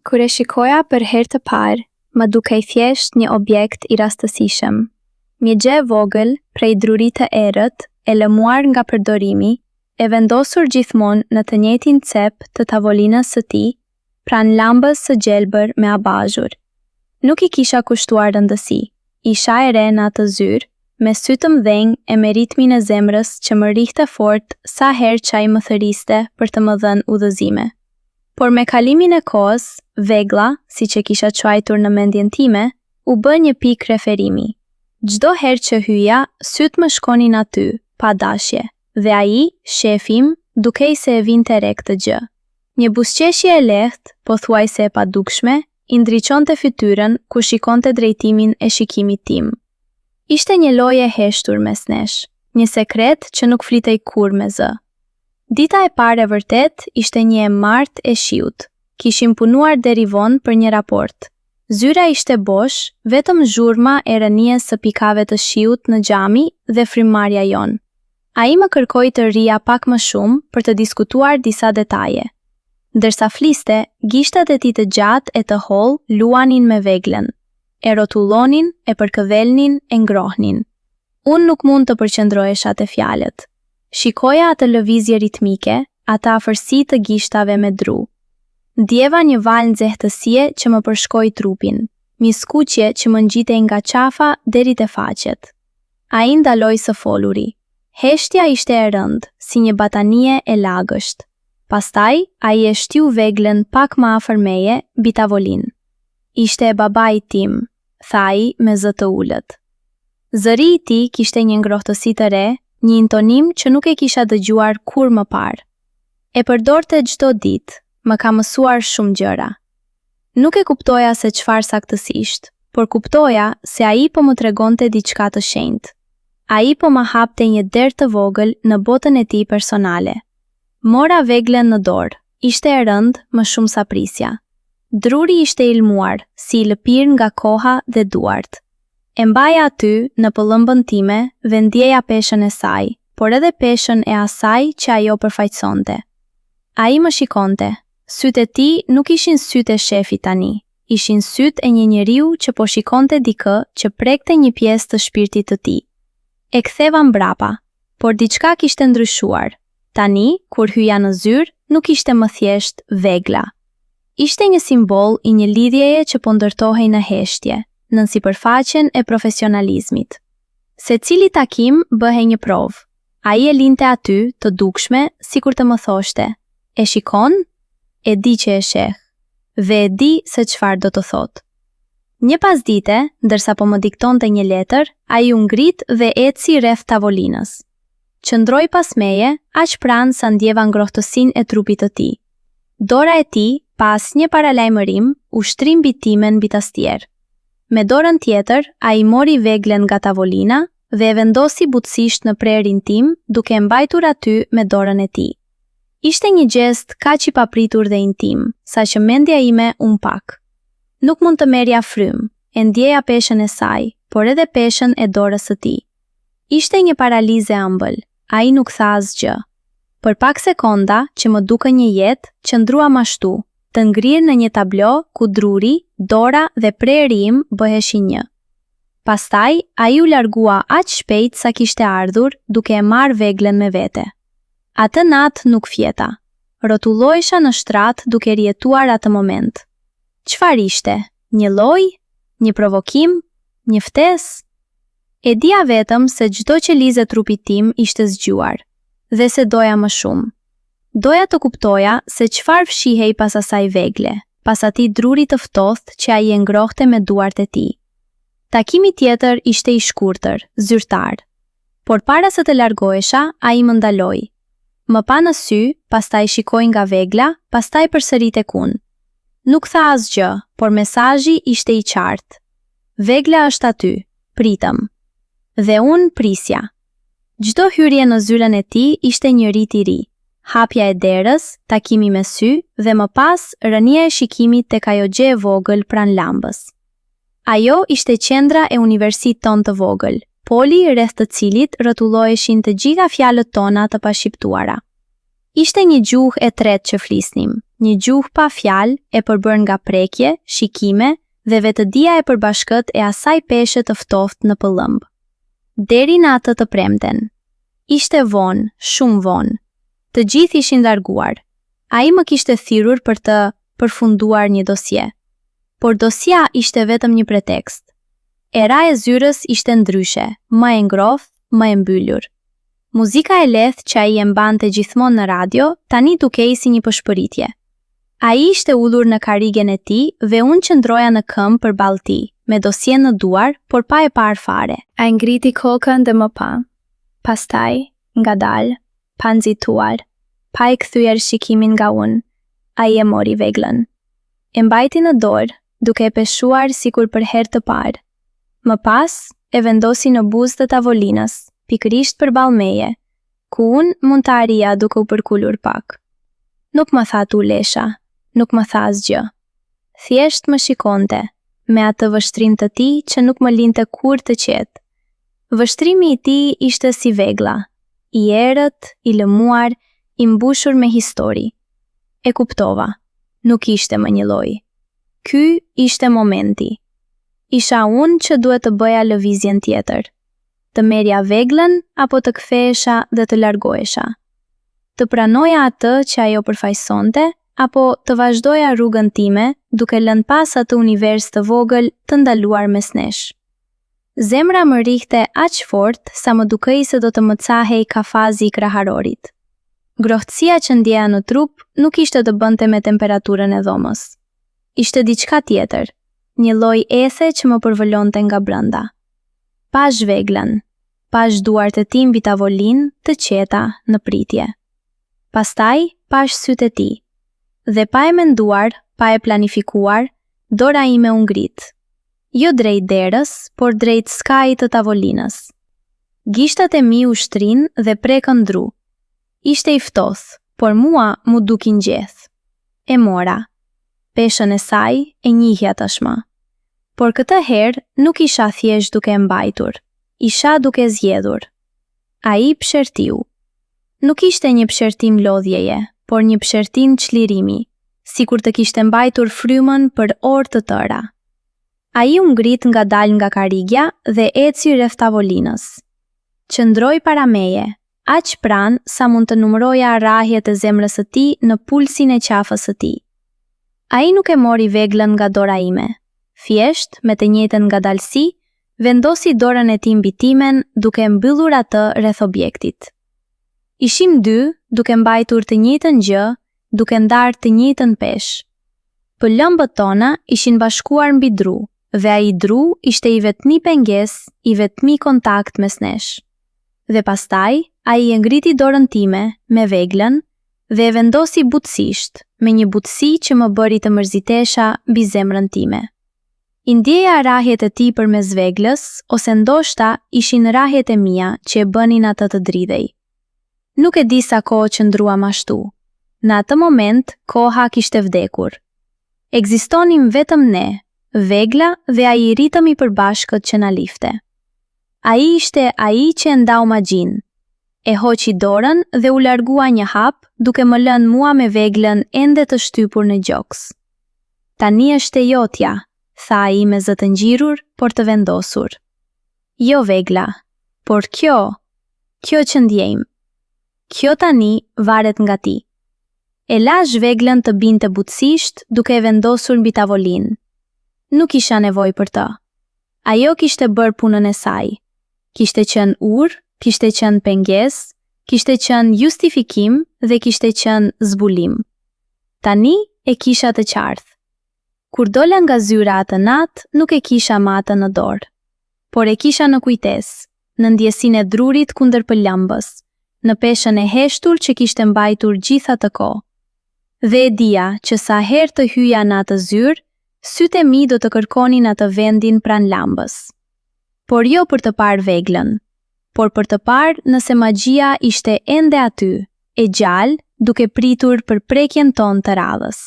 Kur e shikoja për herë të parë, më dukej thjesht një objekt i rastësishëm. Një gjë e vogël, prej druri të errët, e lëmuar nga përdorimi, e vendosur gjithmonë në të njëjtin cep të tavolinës së tij, pranë llambës së gjelbër me abazhur. Nuk i kisha kushtuar rëndësi. Isha e re në atë zyrë, me sy të mëdhenj e me ritmin e zemrës që më rrihte fort sa herë që ai më thërriste për të më dhënë udhëzime. Por me kalimin e kohës, vegla, siç e kisha quajtur në mendjen time, u bë një pikë referimi. Çdo herë që hyja, sytë më shkonin aty, pa dashje, dhe ai, shefi im, dukej se e vinte re këtë gjë. Një buzëqeshje e lehtë, pothuajse e padukshme, i ndriçonte fytyrën kur shikonte drejtimin e shikimit tim. Ishte një lojë e heshtur mes nesh, një sekret që nuk flitej kurrë me zë. Dita e parë e vërtetë ishte një e martë e shiut. Kishim punuar deri vonë për një raport. Zyra ishte bosh, vetëm zhurma e rënies së pikave të shiut në xhami dhe frymëmarrja jonë. Ai më kërkoi të rrija pak më shumë për të diskutuar disa detaje. Ndërsa fliste, gishtat e tij të gjatë e të hollë luanin me veglën. E rrotullonin, e përkëdhelnin, e ngrohnin. Unë nuk mund të përqendrohesha te fjalët. Shikoja atë lëvizje ritmike, atë afërsi të gishtave me dru. Ndjeva një valë nxehtësie që më përshkoi trupin, një skuqje që më ngjitej nga qafa deri te faqet. Ai ndaloi së foluri. Heshtja ishte e rëndë, si një batanije e lagësht. Pastaj, ai e shtyu veglën pak më afër meje, mbi tavolinë. Ishte e babait tim, tha ai me zë të ulët. Zëri i tij kishte një ngrohtësi të re, një intonim që nuk e kisha dëgjuar kurrë më parë. E përdorte çdo ditë, më ka mësuar shumë gjëra. Nuk e kuptoja se çfarë saktësisht, por kuptoja se ai po më tregonte diçka të shenjtë. Ai po më hapte një derë të vogël në botën e tij personale. Mora veglën në dorë, ishte e rëndë më shumë sa prisja. Druri ishte i lëmuar, si i lëpirë nga koha dhe duart. E mbaja aty, në pëllëmbën time, dhe ndjeja peshën e saj, por edhe peshën e asaj që ajo përfaqësonte. Ai më shikonte, Sytë e tij nuk ishin sytë e shefit tani, ishin sytë e një njeriu që po shikonte dikë që prekte një pjesë të shpirtit të tij. E ktheva mbrapa, por diçka kishte ndryshuar. Tani, kur hyja në zyrë, nuk ishte më thjesht vegla. Ishte një simbol i një lidhjeje që po ndërtohej në heshtje, nën sipërfaqen e profesionalizmit. Secili takim bëhej një provë. Ai e linte aty, të dukshme, sikur të më thoshte, E shikon? E di që e sheh. Dhe e di se çfarë do të thotë. Një pasdite, ndërsa po më diktonte një letër, ai u ngrit dhe eci rreth tavolinës. Qëndroi pas meje, aq pranë sa ndjeva ngrohtësinë e trupit të tij. Dora e tij, pa asnjë paralajmërim, u shtri mbi timen mbi tastierë. Me dorën tjetër, ai mori veglën nga tavolina dhe e vendosi butësisht në prehrin tim, duke e mbajtur aty me dorën e tij. Ishte një gjest kaq i papritur dhe intim, saqë mendja ime u mpak. Nuk mund të merrja frymë, e ndjeja peshën e saj, por edhe peshën e dorës së tij. Ishte një paralizë e ëmbël, ai nuk tha asgjë. Për pak sekonda, që më dukën një jetë, qëndruam ashtu, të ngrirë në një tablo ku druri, dora dhe prehri im bëheshin një. Pastaj, ai u largua aq shpejt sa kishte ardhur, duke e marrë veglën me vete. Atë natë nuk fjeta. Rrotullohesha në shtrat duke rijetuar atë moment. Çfarë ishte? Një lojë? Një provokim? Një ftesë? E dija vetëm se çdo qelizë e trupit tim ishte zgjuar, dhe se doja më shumë. Doja të kuptoja se çfarë fshihej pas asaj vegle, pas atij druri të ftohtë që ai e ngrohte me duart e tij. Takimi tjetër ishte i shkurtër, zyrtar. Por para se të largohesha, ai më ndaloi. Më pa në sy, pastaj shikoi nga vegla, pastaj përsëri tek unë. Nuk tha asgjë, por mesazhi ishte i qartë. Vegla është aty, pritëm. Dhe unë prisja. Çdo hyrje në zyrën e tij ishte një rit i ri. Hapja e derës, takimi me sy dhe më pas rënia e shikimit tek ajo gjë e vogël pranë llambës. Ajo ishte qendra e universit tonë të vogël, poli rreth të cilit rrotulloheshin të gjitha fjalët tona të pashqiptuara. Ishte një gjuhë e tretë që flisnim, një gjuhë pa fjalë, e përbërë nga prekje, shikime dhe vetëdija e përbashkët e asaj peshe të ftohtë në pëllëmbë. Deri në atë të premten. Ishte vonë, shumë vonë. Të gjithë ishin larguar. Ai më kishte thirrur për të përfunduar një dosje. Por dosja ishte vetëm një pretekst. Era e zyrës ishte ndryshe, më e ngrohtë, më e mbyllur. Muzika e lehtë që ai e mbante gjithmonë në radio, tani dukej si një pëshpëritje. Ai ishte ulur në karrigen e tij dhe unë qëndroja në këmbë përballë tij, me dosjen në duar, por pa e parë fare. Ai ngriti kokën dhe më pa. Pastaj, ngadalë, pa nxituar, pa e kthyer shikimin nga unë, ai e mori veglën. E mbajti në dorë, duke e peshuar sikur për herë të parë. Më pas, e vendosi në buzë të tavolinës, pikërisht përballë meje, ku unë mund ta arrija duke u përkulur pak. Nuk më tha të ulesha, nuk më tha asgjë. Thjesht më shikonte, me atë vështrim të tij që nuk më linte kurrë të qetë. Vështrimi i tij ishte si vegla, i errët, i lëmuar, i mbushur me histori. E kuptova, nuk ishte më një lojë. Ky ishte momenti. Isha unë që duhet të bëja lëvizjen tjetër. Të merrja veglën apo të kthehesha dhe të largohesha. Të pranoja atë që ajo përfaqësonte apo të vazhdoja rrugën time duke lënë pas atë univers të vogël të ndaluar mes nesh. Zemra më rrihte aq fort sa më dukej se do të më cahej kafazi i kraharorit. Ngrohtësia që ndjeja në trup nuk kishte të bënte me temperaturën e dhomës. Ishte diçka tjetër, një lloj ethe që më përvëlonte nga brenda. Pashë veglën, pashë duart e tij mbi tavolinë, të qeta, në pritje. Pastaj pashë sytë e tij. Dhe pa e menduar, pa e planifikuar, dora ime u ngrit. Jo drejt derës, por drejt skajit të tavolinës. Gishtat e mi u shtrinë dhe prekën dru. Ishte i ftohtë, por mua m'u duk i nxehtë. E mora. Peshën e saj e njihja tashmë. Por këtë herë nuk isha thjesht duke e mbajtur, isha duke zgjedhur. Ai psherëtiu. Nuk ishte një psherëtim lodhjeje, por një psherëtim çlirimi, sikur të kishte mbajtur frymën për orë të tëra. Ai u ngrit ngadalë nga karrigia dhe eci rreth tavolinës. Qëndroi para meje, aq pranë sa mund të numëroja rrahjet e zemrës së tij në pulsin e qafës së tij. Ai nuk e mori veglën nga dora ime. Thjesht, me të njëjtën ngadalësi, vendosi dorën e tij mbi timen duke e mbyllur atë rreth objektit. Ishim dy, duke mbajtur të njëjtën gjë, duke ndarë të njëjtën peshë. Pëllëmbët tona ishin bashkuar mbi dru, dhe ai dru ishte i vetmi pengesë, i vetmi kontakt mes nesh. Dhe pastaj, ai e ngriti dorën time, me veglën, dhe e vendosi butësisht, me një butësi që më bëri të mërzitesha mbi zemrën time. I ndjeja rrahjet e tij përmes veglës, ose ndoshta ishin rrahjet e mia që e bënin atë të dridhej. Nuk e di sa kohë qëndruam ashtu. Në atë moment, koha kishte vdekur. Ekzistonim vetëm ne, vegla dhe ai ritëm i përbashkët që na lidhte. Ai ishte ai që e ndau magjinë. E hoqi dorën dhe u largua një hap, duke më lënë mua me veglën ende të shtypur në gjoks. Tani është e jotja, tha ai me zë të ngjirur, por të vendosur. Jo vegla, por kjo, kjo që ndjejmë. Kjo tani varet nga ti. E lashë veglën të binte butësisht duke e vendosur mbi tavolinë. Nuk kisha nevojë për të. Ajo kishte bërë punën e saj. Kishte qenë urë, kishte qenë pengesë, kishte qenë justifikim dhe kishte qenë zbulim. Tani e kisha të qartë. Kur dola nga zyra atë natë, nuk e kisha më atë në dorë. Por e kisha në kujtesë, në ndjesinë e drurit kundër pëllëmbës, në peshën e heshtur që kishte mbajtur gjithë atë kohë. Dhe e dija që sa herë të hyja në atë zyrë, sytë e mi do të kërkonin atë vendin pranë llambës. Por jo për të parë veglën, por për të parë nëse magjia ishte ende aty, e gjallë, duke pritur për prekjen tonë të radhës.